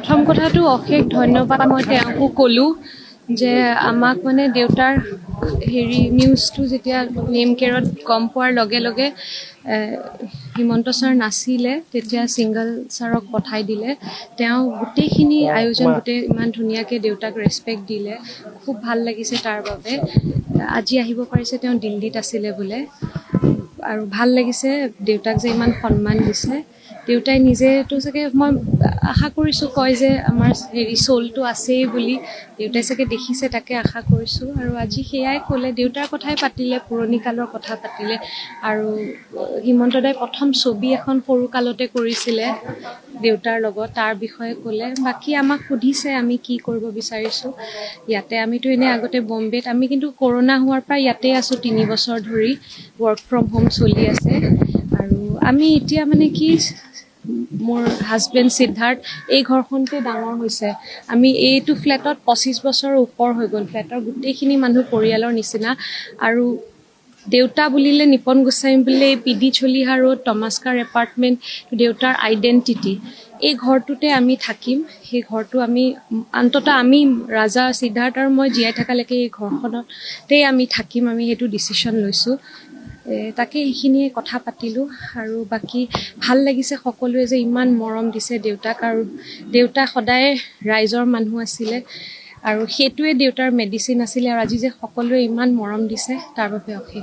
প্ৰথম কথাটো অশেষ ধন্যবাদ। মই তেওঁকো ক'লোঁ যে আমাক মানে দেউতাৰ হেৰি নিউজটো যেতিয়া নেমকেয়াৰত গম পোৱাৰ লগে লগে হিমন্ত ছাৰ নাছিলে তেতিয়া, ছিংগল ছাৰক পঠাই দিলে। তেওঁ গোটেইখিনি আয়োজন, গোটেই ইমান ধুনীয়াকৈ দেউতাক ৰেচপেক্ট দিলে, খুব ভাল লাগিছে। তাৰ বাবে আজি আহিব পাৰিছে। তেওঁ দিল্লীত আছিলে বোলে। আৰু ভাল লাগিছে দেউতাক যে ইমান সন্মান দিছে। দেউতাই নিজেতো চাগে, মই আশা কৰিছোঁ, কয় যে আমাৰ হেৰি চ'লটো আছেই বুলি। দেউতাই চাগে দেখিছে, তাকে আশা কৰিছোঁ। আৰু আজি সেয়াই ক'লে, দেউতাৰ কথাই পাতিলে, পুৰণি কালৰ কথা পাতিলে। আৰু হিমন্ত দাই প্ৰথম ছবি এখন সৰু কালতে কৰিছিলে দেউতাৰ লগত, তাৰ বিষয়ে ক'লে। বাকী আমাক সুধিছে আমি কি কৰিব বিচাৰিছোঁ ইয়াতে। আমিতো এনেই আগতে বম্বেত আমি, কিন্তু কৰোণা হোৱাৰ পৰা ইয়াতে আছোঁ 3 বছৰ ধৰি। ৱৰ্ক ফ্ৰম হোম চলি আছে। আৰু আমি এতিয়া মানে কি, মোৰ হাজবেণ্ড সিদ্ধাৰ্থ এই ঘৰখনতে ডাঙৰ হৈছে। আমি এইটো ফ্লেটত 25 বছৰৰ ওপৰ হৈ গ'ল। ফ্লেটৰ গোটেইখিনি মানুহ পৰিয়ালৰ নিচিনা। আৰু দেউতা বুলিলে, নিপন গোস্বামী বুলিলে এই পি ডি চলিহা ৰোড, তমাস্কাৰ এপাৰ্টমেণ্ট দেউতাৰ আইডেণ্টিটি। এই ঘৰটোতে আমি থাকিম। সেই ঘৰটো আমি অন্ততঃ আমি ৰাজা, সিদ্ধাৰ্থ আৰু মই জীয়াই থকালৈকে এই ঘৰখনতেই আমি থাকিম। আমি সেইটো ডিচিশ্যন লৈছোঁ। তাকে সেইখিনিয়ে কথা পাতিলোঁ। আৰু বাকী ভাল লাগিছে, সকলোৱে যে ইমান মৰম দিছে দেউতাক। আৰু দেউতা সদায় ৰাইজৰ মানুহ আছিলে আৰু সেইটোৱে দেউতাৰ মেডিচিন আছিলে। আৰু আজি যে সকলোৱে ইমান মৰম দিছে, তাৰ বাবে অশেষ